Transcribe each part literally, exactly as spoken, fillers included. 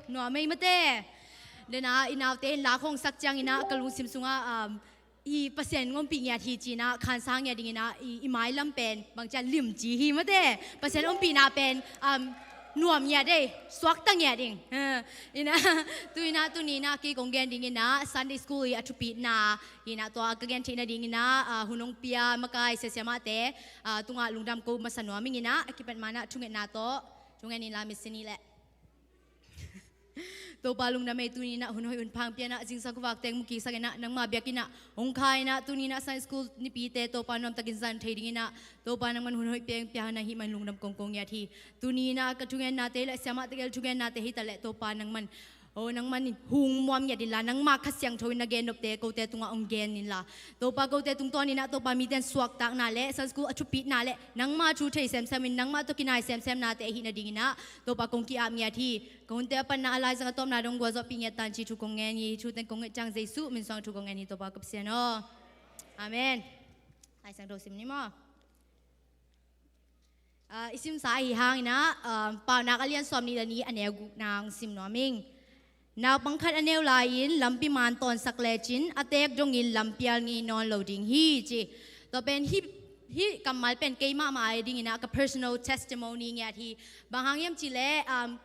Nuam ei mate. Dena i naute in la khong sak ciang ina ka lungsim sunga, um, i Pasian in ompih ngiat hi ci ina khansa ngiat ding ina i, i mailam pen bang ciang lim ci hi mate. Pasian ompihna pen, um, nuam ngiat ei, suakta ngiat ding. Ha, ina, tu ina, tu ni ina kei kong gen ding ina Sunday school i a thupitna ina tua ka gen theihna ding ina, ah, hun hong pia makai siasiamahte, ah, tungah lungdam ko masa nuam ing ina a kipat mana thungetna tawh thungen in la misi ni leh. Topa lungdam ei, tuni ina hun hoih hun pha hong pia ina zingsang khuavak teng mu kiksak ina nangma biakinn ah hong kha ina tuni ina Sunday school nipite Topa nuamtakin zan thei ding ina Topa nangman hun hoih peng pia na hih man lungdam kongkong ngiat hi. Tuni ina ka thungennate le siamahte gel thungennate hi ta leh Topa nangman, o, nangman in hong muam ngiat in la nangma Kha Siangtho in na gen nopte kote tungah hong gen in la Topa kote tungtawn ina Topa mite in suaktakna le Sunday school a thupitna le nangma thu thei semsem in nangma tawh kinai semsemnate ahih nading ina Topa kong ki-ap ngiat hi. Ka hunte a panna a laizang a tawpna dong gualzawhpih ngiat tan ci thu kong ngen hi. Thu teng kong nget ciang Jesuh min suang thu kong ngen hi Topa ka Pasian aw. Amen. Laisiangtho sim ni maw? Ah, i simsa ahi hang ina, ah, Paunak a lian sawm nih le nih a neu gukna hong sim nuam ing. Naupang khat a neu lai-in lampi man tawnsak lecin a teek dongin lampial ngei nawn lo ding hi ci. Tua pen hih, hih kammal pen kei mahmah a ding ina ka personal testimony ngiat hi. Bang hang hiam ci leh, um,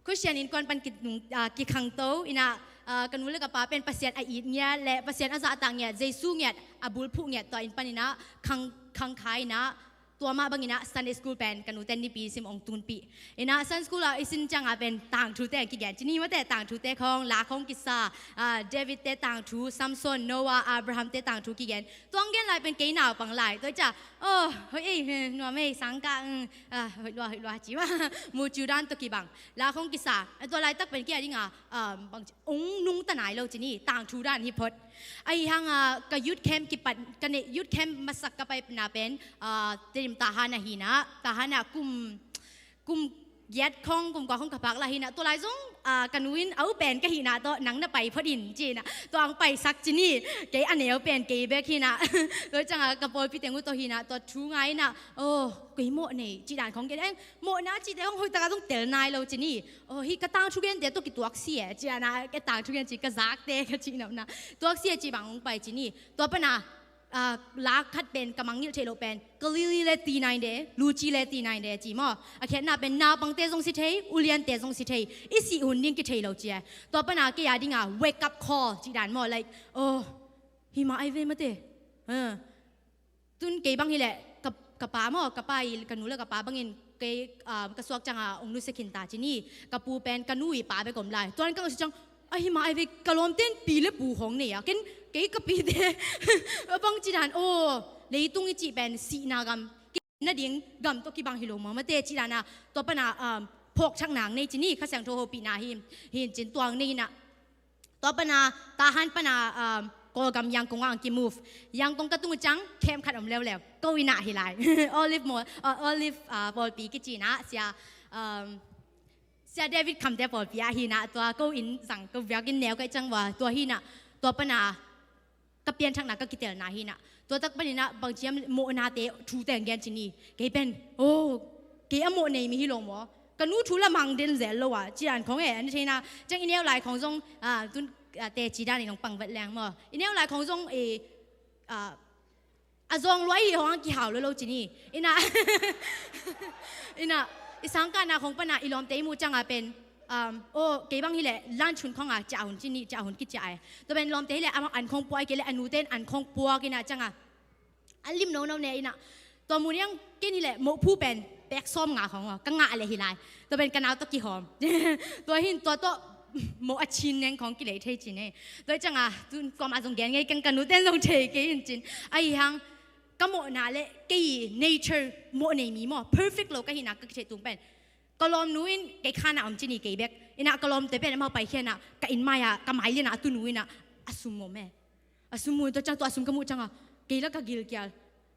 Christian innkuan pan ki, ah, kikhangto ina, ah, ka nu le ka pa pen Pasian a it ngiat le Pasian a zahtak ngiat, Jesuh ngiat, a bulphuh ngiat tua inn pan ina khang, khangkhai ina tua mah bang ina Sunday school pen ka nute in nipi sim hong tunpih. Ina Sunday school ah i sin ciang a pen tangthute hong kigen ci ni mate, tangthute khong, la khong kisa, ah, David te tangthu, Samson, Noah, Abraham te tangthu kigen. Tua hong gen lai pen kei naupang lai. Tua hi ciang, oh, hoih ei, nuam ei, sangkah, mm, ah, hoih lua, hoih lua ci mah. Mu ciu dan tawh kibang. La khong kisa. Tua laitak pen kei a ding a, um, bang ci, hong nungta nai lo ci ni, tangthu dan hi phot. Ahi hang a, ka youth camp kipan, ka neih youth camp masak ka paina pen, ah, Tedim Tahan ahi ina, Tahan ah kum, kum giat khong, kum kua khong ka phak lai hi ina, tua lai zong, ah, ka nu in a u pen ka hih ina tawh nang na pai phot in ci ina, tua hong paisak ci ni, kei a neu pen kei bek hi ina, tua ciang a ka pawlpi teng uh tawh hi ina, tua thu ngai ina, oh, kei mawh nei, ci dan khong gen, eh, mawhna cihte hong hoih taka zong tel nai lo ci ni. Oh, hih ka tangthu gente tawh kituak si e, ci ana, ka tangthu gen ci ka zakte ka cih nopna. Tuak si e ci bang hong pai ci ni. Tua pana, ah, la khat pen ka mangngilh theih loh pen Galilee le T nine de, Luci le T nine de ci maw. A khiatna pen naupangte zong si thei, uliante zong si thei. I sih hun ding kithei lo ci e. Tua pana kei a dinga wake up call cih dan maw, like, oh, hih mah ai ve mate. Ah. Tun kei bang hileh ka, ka pa maw, ka pa i, ka nu le ka pa bangin kei, ah, ka suak cianga ong nusia khin ta ci ni. Ka pu pen ka nu i pa bek om lai. Tuan ka ong si ciang, ahi mah ai ve, ka lawmte in pi le pu khawng nei a, ken kei ka pite a bang ci dan, aw, leitung i cih pen sihna gam, kei nading gam tawh kibang hi lo maw mate ci dan a, tua pana, ah, phawk thak nang nei ci ni, Kha Siangtho hopihna hi, hi in cin tuang nei in a. Tua pana, Tahan pana, um, Kawlgam Yangon ah ang ki-move. Yangon ka tung uh ciang, camp khat om leuleu. Ko inn ah hi lai. Olive Mall, uh, Olive, uh, pawlpi kici in ah, sia, um, sia David Khamte pawlpi ah hi in ah, tua ko inn zang, ko biakinn neu ka hih ciang ua, tua hi in ah, tua pana, ka pianthakna ka kitelna hi in ah. Tua tak panin ah, bangci hiam mawhnate, thute ang gen ci ni. Kei pen, oh, kei a mawh nei mi hi lo maw. Ka nu thu la mang den zel lo ah, ci dan khawng e, an thei na, ciang i neu lai khawng zong, ah, tun, ah, teci dan i nong pang vet leng maw. I neu lai khawng zong, eh, ah, a zawng lua i hong ang kihau lo lo ci ni. In ah, in ah, i sangkahna khawng pana, i lawmte i muh cianga pen, um, aw, kei bang hileh, lunch hun khawng a, ciah hun ci ni, ciah hun kiciah e. Tua pen lawmte hileh, amah an khawng puak i kei leh, a nute in an khawng puak in ah cianga. A lim nono ne in ah. Tua mu niang ken hileh mohphu pen pek sawm nga khawng aw, ka ngah leh hi lai. Tua pen ka nau tawh kihawm. Tua hin tua tawh moh a chin neng khawng kilei thei cin e. Tua hi cianga tun kuamah zong gen ngei keng, ka nute in zong thei kei in cin. Ahi hang ka mawhna le kei nature mawh nei mi maw. Perfect lo ka hihna ka kitheih tung pen. Ka lawmnu in kei khan ah om ci ni kei bek. In ah ka lawmte pen amau paikhia in ah ka inn mai ah, ka mai lian ah a tunu in ah a sum om e. A sum mu in tua ciang tua a sum ka muh cianga kei la ka gilkial.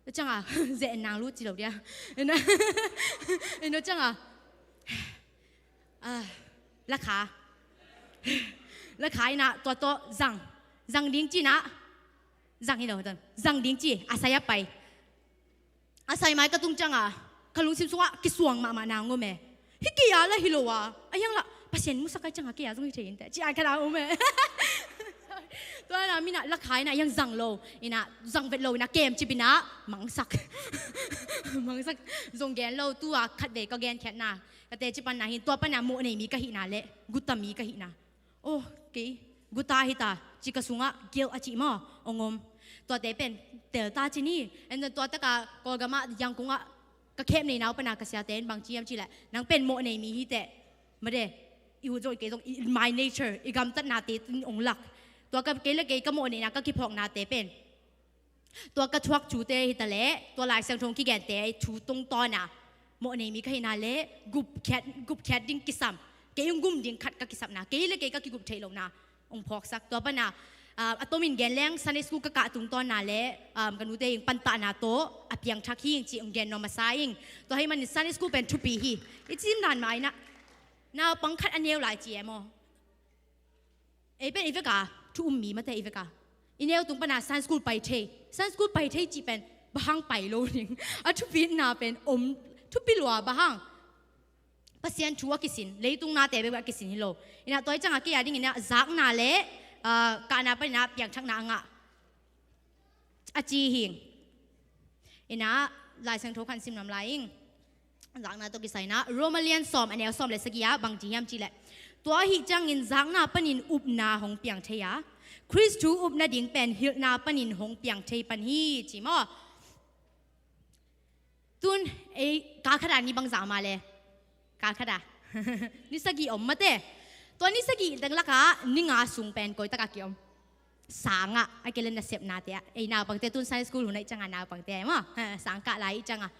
Tua cianga zeh nang lut ci lo dia. In ah, in tua cianga, ah, la kha. La kha in ah tua tawh zang. Zang ding ci in ah. Zang hi lo, zang ding ci. A sai a pai. A sai mai ka tung cianga, ka lungsim sungah kisuang mahmah nang om e. Hih kei a la hi lo a, a hiang lah, Pasian musak ai ciangah kei a zong hi thei inteh, ci ai khat a um e. Tua na minah lakha inah iang zang lo inah, zang vet lo inah kemcip inah mangsak. Mangsak zong gen lo, tua khatvei ka genkhiatna ka teci panna hin, tua panah mawh nei mi ka hihna le guta mi ka hihna. Oh, kei guta hita ci ka sungah guilt a cih maw ong om. Tuate pen telta ci ni. And then tua taka Kawlgamah Yangkungah ka khep nei nau pana ka siate in bang ci hiam cih leh, nang pen mawh nei mi hiteh. Made, i ut zong i kei zong, i, my nature, i gamtatnate in ong lak. Tua ka kei le kei ka mawh neina ka kiphawknate pen, tua ka thuak thute hitaleh tua Lai Siangtho kigente thu tungtawna mawh nei mi ka hihna le gupkhiat, gupkhiat ding kisam, kei ong gum ding khat ka kisapna, kei le kei ka kigup theih lohna ong phawksak. Tua pana, ah, a tomin gen leng Sunday school ka kah tungtawnna le, um, ka nute ing pantahna tawh a piangthak hi ing ci ong gen nuam a sa ing. Tua hei manin Sunday school pen thupi hi. I cim dan mah inah naupang khat a neu lai ci e maw. Ei pen i veka thu um mi mate i veka. I neu tung pana Sunday school pai thei. Sunday school pai thei cih pen bang hang pai lo ding. A thupina pen om, thupi lua bang hang. Pasian thu a kisin, leitung nate bek a kisin hi lo. Inah tua i cangah kei a ding inah zakna le, ah, kahna paninah piangthakna a ngah a ci hing. Inah Lai Siangtho khan sim nuam lai ing. Zakna tawh kisai inah Roma lian sawm a neu sawm le sagih ah bang ci hiam cih leh, tua ahih ciangin zakna panin upna hong piang thei a, Khrist thu upna ding pen hilhna panin hong piang thei pan hi ci maw. Tun ei kal khat a ni bangzah om a le, kal khat a ni sagih om mate. Tua ni sagih teng lakah ni nga sung pen koi takah kiom? Sangah, a kei le nasepnate ah. Ei naupangte tun Sunday school hun a i cangah naupangte ah maw, sangkah lai i cangah.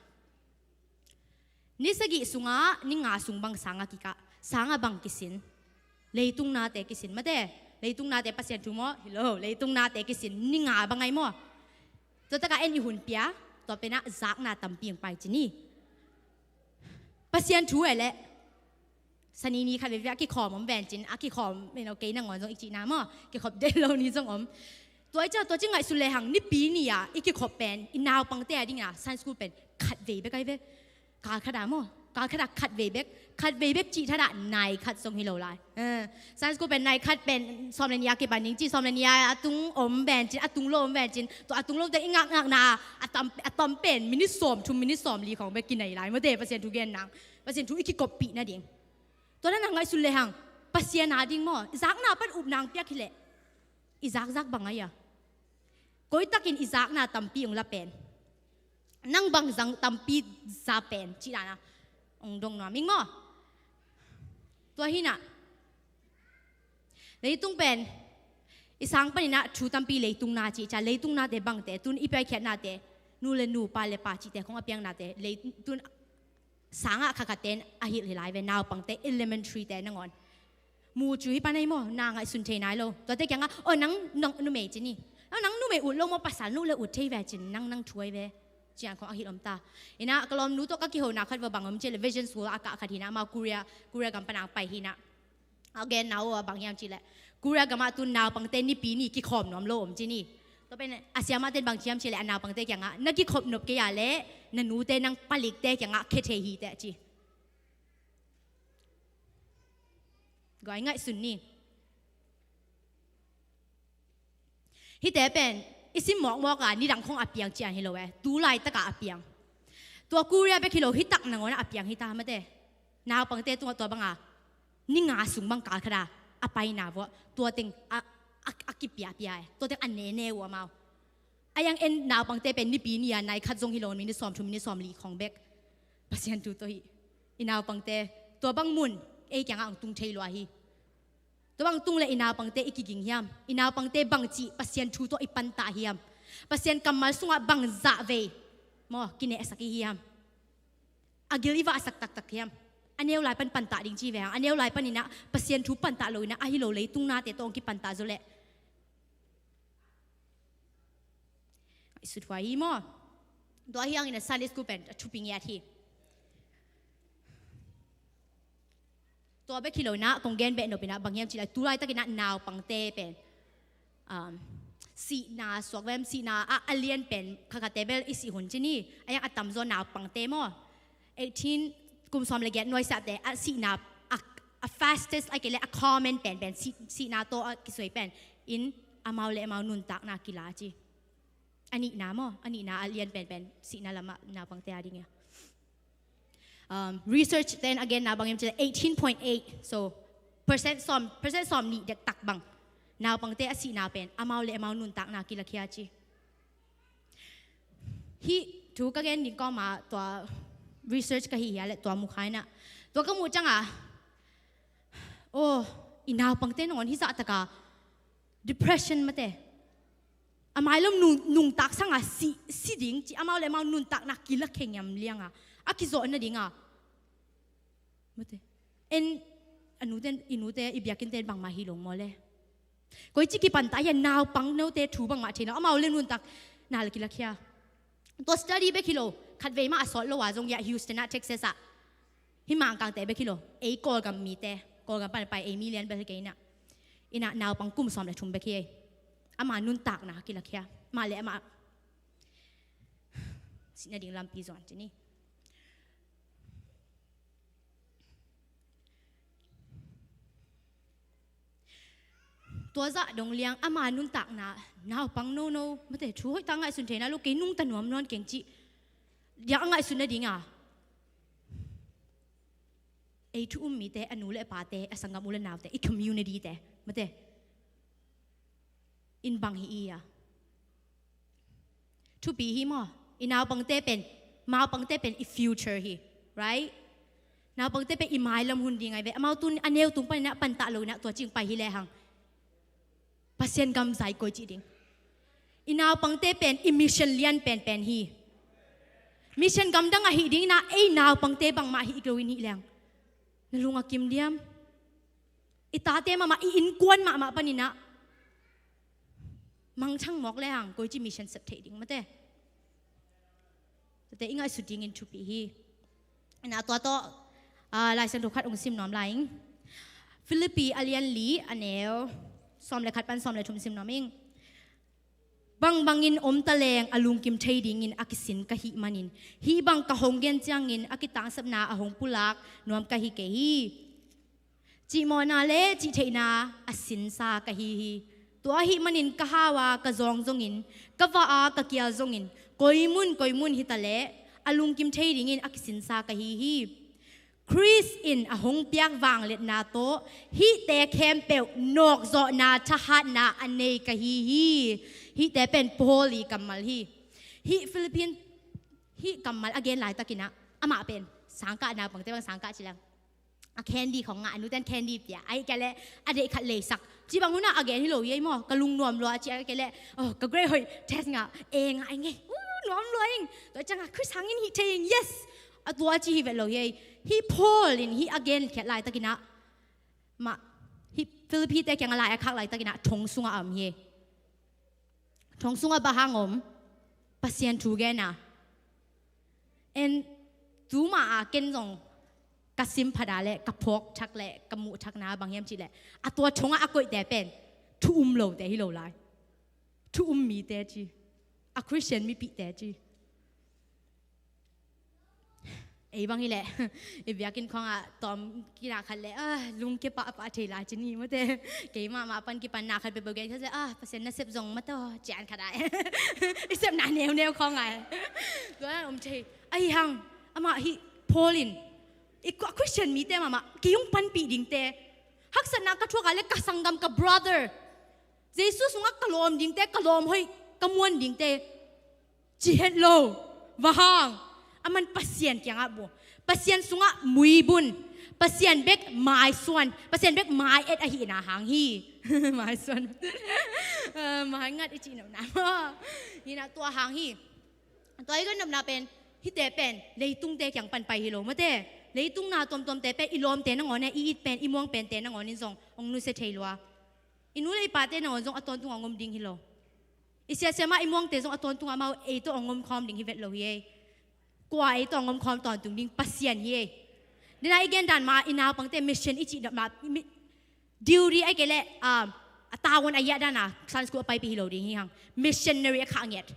Ni sagih sungah ni nga sung bang sangah kikah, sangah bang kisin? Leitung nate kisin mate. Leitung nate Pasian thu maw? Hi lo, leitung nate kisin ni nga bang ai maw. Tua takah en i hun pia, tua penah zakna tampi ang pai ci ni. Pasian thu e leh, sani ni khat veve a kikhawm om vencin, a kikhawm, you know, kei nangawn zong i cihna maw, kikhop den lo ni zong om. Tua i ca, tua ci ngaihsun lehang, nipi ni-a i kikhop pen i naupangte a dingin a Sunday school pen khatvei bek ai ve. Kal khat a maw, kal khat a khatvei bek, khatvei bek cih thadah nai khat zong hi lo lai. Eh, Sunday school pen nai khat pen sawm le nih a kipan ning ci, sawm le nih a tung om vencin, a tung lo om vencin, tua a tung lote i ngakngakna a tam, a tam pen minit sawm thum, minit sawm li khawng bek kinai lai mate, Pasian thu gen nang, Pasian thu i kikoppih nading. Tua na ngaihsun lehang, Pasian a ding maw, i zakna pan upna ang piak hileh i zakzak bang ai a. Koitakin i zakna tampi ong la pen, nang bang zang tampi za pen cih dana ong dong nuam ing maw. Tua hinah leitung pen i sang paninah thu tampi leitung na cih ca, leitung nate bangte, tun i piaikhiatnate, nu le nu, pa le pa cihte khong a piangnate, lei, tun sangah khatkhatte in a hilh hi lai ve, naupangte, elementary te nangawn. Mu cu hi pan ei maw, na ngaihsun thei nai lo. Tuate kiangah, oh, nang, nang numei ci ni. Oh, nang numei ut lo maw, pasal nu le ut thei ve cin, nang, nang thu ai ve. Ciang khong a hilh om ta. Inah ka lawmnu tawh ka kihona khat va bang om ci le, Vision School a kah khat hinah, amau Korea, Korea gam panang pai hinah. A genna uh a bang hiam cih leh, Korea gamah tun naupangte nipi ni kikhawm nuam lo om ci ni. Tua pen a siamahte in bang ci hiam cih leh, a naupangte kiangah, na kikhop nop kei a leh na nute nang palikte kiangah khia thei hi teh ci. Guai ngaihsun ni. Hihte pen i sim mawkmawk a nidang khong a piang cian hi lo e, tu laitakah a piang. Tua Korea bek hi lo, hitak nangawnah a piang hi ta mate. Naupangte tungah tua banga ni nga sung bang kal khat a a paina vuah tua teng a, a, a kipiapia e, tua teng a nene uh amau. A yang en naupangte pen nipi ni-a nai khat zong hi lo, minit sawm thum, minit sawm li khong bek. Pasian thu tawh hi. I naupangte tua bang mun ei kiangah ang tung thei lua hi. Tua bang tung le i naupangte i kiging hiam? I naupangte bangci Pasian thu tawh i pantah hiam? Pasian kammal sungah bang zah vei maw kinehsak i hiam? A gil i vahsak taktak hiam? A neu lai pan pantah ding ci ve hang. A neu lai paninah Pasian thu pantah lo inah ahi lo leitung nate tawh hong kipantah zaw leh i suthuai hi maw? Tua hi hangin a Sunday school pen a thupi ngiat hi. Tua bek hi lo inah kong gen beh nop inah bang hiam cih leh, tu laitakinah naupangte pen, um, sihna suak vem, sihna a, a lian pen khatkhatte bel i sih hun ci ni. A yang a tamzaw naupangte maw, eighteen, kum sawm le giat nuaisiahte a sihna a, a fastest, a kei le a common penpen, sih, sihna tawh a kisoi pen in amau le amau nuntakna kila ci. A nihna maw, a nihna a lian penpen sihna lamah naupangte a ding ia. Um, research ten again na bang em ci le eighteen point eight, so percent sawm, percent sawm nih dektak bang naupangte a sihna pen amau le amau nuntakna kilakhia ci. Hih thu ka gen ding kawma tua research ka hih hia le tua mukhaina tua ka muh cianga, oh, i naupangte nangawn hih zahtaka depression mate, a mailam nung, nungtak sanga si, si ding ci, amau le amau nuntakna kilakhia ngiam lianga a kizawh nadinga mate. En, a nuten, i nute, i biakinnten bangmah hi lo maw le? Koici kipanta hia naupang note thu bangmah thei lo, amau le nuntakna le kilakhia. Tua study bek hi lo, khatvei mah a sawt lo a zong ia Houston ah, Texas ah, hih Mangkangte bek hi lo, ei Kawlgam mite, Kawlgam pan pai ei mi lian bel hi kei ina, ina naupang kum sawm le thum bek hi ei. Ama nuntakna kilakhia, ama le ama sihna ding lampi zuan ci ni. Tua zah dong liang ama nuntakna naupang nono mate thu hoih ta ngaihsun theina lo, kei nungta nuam nawn keng cih dia a ngaihsun nadinga ei thu um mite, a nu le a pate, a sanggam u le naute, i community te mate in bang hi ia. Thupi hi maw? I naupangte pen, naupangte pen i future hi, right? Naupangte pen i mailam hun ding ai ve. Amau tun a neu tung panin a pantah lo ina tua cing pai hi lehang Pasian gam zai koi cih ding. I naupangte pen i mission lian penpen hi. Mission gamdang ahih ding ina ei naupangte bangmah hih lo in hih leng na lung a kim diam? I tate mahmah, i innkuan mahmah paninah mangthang mawk le hang koici mission sep theih ding mate. Tate i ngaihsut dingin thupi hi. Ina tua tawh, ah, Lai Siangtho khat hong sim nuam lai ing. Philippi a lian li a neu sawm le khat pan sawm le thum sim nuam ing. Bangbangin om taleng a lungkim thei dingin a kisin ka hih manin hih bang ka hong gen ciangin a kitangsapna a hong pulak nuam ka hi kei hi. Cihmawhna le cihtheihna a sinsa ka hi hi. Tua ahih manin ka hau a ka zawng zongin, ka vah a ka kial zongin, koimun koimun hitaleh a lungkim thei dingin a kisinsa ka hi hi. Khrist in a hong piak vangliatna tawh hihte khempeuh nawkzawhna thahatna a nei ka hi hi. Hihte pen Paul i kammal hi. Hih Philippine, hih kammal a gen laitakinah amah pen sangkah, naupangte bang sangkah ci leng a candy khong ngah, a nuten candy pia, ahih kei leh a deih khat leisak. Ci bang hunah a gen hi lo hi ei maw, ka lungnuam lua ci, ahih kei leh, oh, ka grade hoih test ngah, A ngah ing ei, uh, nuam lua ing. Tua ciangah Khrist hangin hih thei ing, yes. A tua ci hi vet lo hi ei. Hih Paul in hih a gen khiat laitakinah mah, hih Philippi te kiangah lai a khak laitakinah thong sungah a om hi ei. Thong sungah bang hang om? Pasian thu gen a. En, tuma a ken zong ka sim phat a le ka phawk thak le ka muh thakna bang hiam cih leh a tua thongah a koihte pen thu um lote hi lo lai. Thu um mite ci. A Christian mipihte ci. Ei bang hi leh i biakinn khawngah tawm kina khat leh, ah, lungkia pahpah thei lai ci ni mate. Keimah mah pan kipan na khat peuhpeuh gen khat leh, ah, Pasian nasep zong mataw cian khat ai. I sepna neuneu khawng ai. Tua om thei. Ahi hang amah hih Paul in i Christian mite mahmah kei hong panpih dingte, haksatna ka thuak a le ka sanggam, ka brother, Jesu sungah ka lawm dingte, ka lawm hoih ka muan dingte ci het lo. Bang hang? Aman Pasian kiangah bu, Pasian sungah muibun, Pasian bek maisuan, Pasian bek mai-et ahihna hang hi. Maisuan. Ah, maingat i cih nopna maw? Hinah tua hang hi. Tua i gen nopna pen hihte pen leitungte kiang pan pai hi lo mate. Leitung na tuamtuamte pen i lawmte nangawn e, i it pen, i muang pente nangawn in zong hong nusia thei lua. I nu le i pate nangawn zong a tawntungah hong om ding hi lo. I siasia mah i muangte zong a tawntungah amau ei tawh hong om khawm ding hi vet lo hi ei. Kua ei tawh hong om khawm tawntung ding? Pasian hi ei. Dena i gen dan mah i naupangte mission i cih dan mah, mi-, duty ahih kei leh, um, a tavuan a yiah dana Sunday school a paipih hi lo ding hi hang. Missionary a khah ngiat.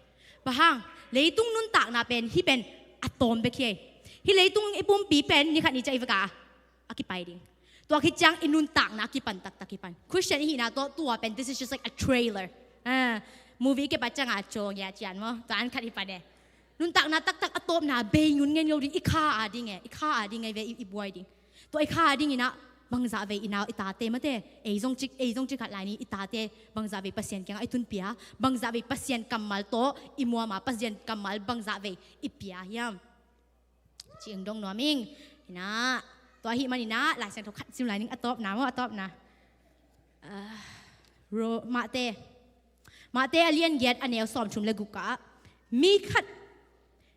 Bang hang? Leitung nuntakna pen hih pen a tawm bek hi ei. Hih leitung i pumpi pen ni khat ni ciang i vaka a kipai ding. Tua khit ciang i nuntakna kipan taktak kipan. Christian i hihna tawh tua pen, this is just like a trailer. Ah, movie kipat ciang a caw ngia cian maw. Tua an khat i pan e. Nuntakna taktak a tawpna bei ngun ngen lo ding, i kha a ding e, i kha a ding e ve i, i buai ding. Tua i kha a ding inah bangzah vei i nau i tate mate, ei zong cik, ei zong cik khat lai ni, i tate bangzah vei Pasian kiangah i tun pia, bangzah vei Pasian kammal tawh i muama, Pasian kammal bangzah vei i pia hiam? Ci eng dong nuam ing. Inah tua ahih man inah Lai Siangtho khat sim lai ning, a tawpna maw, a tawpna. Ah, ro, Mate. Mate a lian giat a neu sawmthum le guk ah, mi khat,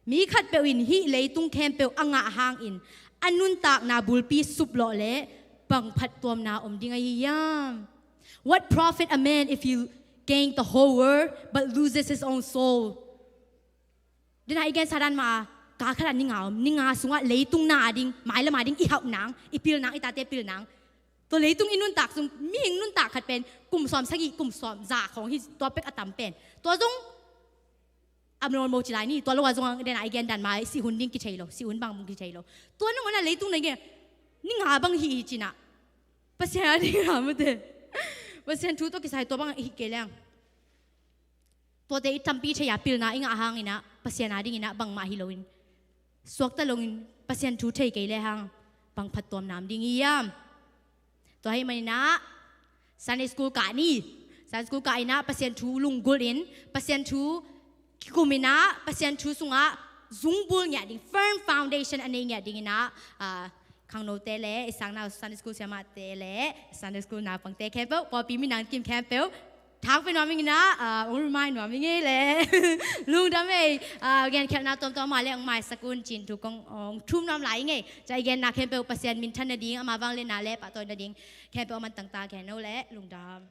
mi khat peuh in hih leitung khempeuh a ngah hangin a nuntakna bulpi suplawh leh bang phattuamna om ding ahi hiam? What profit a man if he gain the whole world but loses his own soul? Dena i gen sadan ma, ka khat a ni nga om, ni nga sungah leitung na ding, mailam a ding i hauh nang, i pil nang, i tate pil nang. Tua leitung i nuntak sung, mihing nuntak khat pen kum sawm sagih, kum sawm za khawng hi, tua pek a tam pen. Tua zong a mawlmo ci lai ni, tua lo a zong dena i gen dan ma, si hun ding kithei lo, si hun bang kithei lo. Tua nangawn a leitung na gen, ni nga bang hi hi cinah. Pasian a ding a mute. Pasian thu tawh kisai tua bang hi kei leng. Tuate i tampi thei a pilna i ngah hanginah Pasian a dinginah bangmah hi loin, suakta loin Pasian thu thei kei le hang bang phattuamna om ding hiam? Tua ahih maninah Sunday school kah ni. Sunday school kah inah Pasian thu lunggulh in, Pasian thu kikum inah Pasian thu sungah zungbul ngiah ding, firm foundation a nei ngiah dinginah, ah, khangnote le i sangnau Sunday school siamahte le Sunday school naupangte khempeuh, pawlpi minam kim khempeuh thangpi nuam ing inah, ah, ong remind nuam ing ei le. Lungdam ei, ah, genkhelhna tuamtuam mah le ong maisak un cin thu kong ong thum nuam lai ing ei. Ca i genna khempeuh Pasian minthan nading, ama vangliatna le pahtawi nading khempeuh a mantang ta khen no le. Lungdam.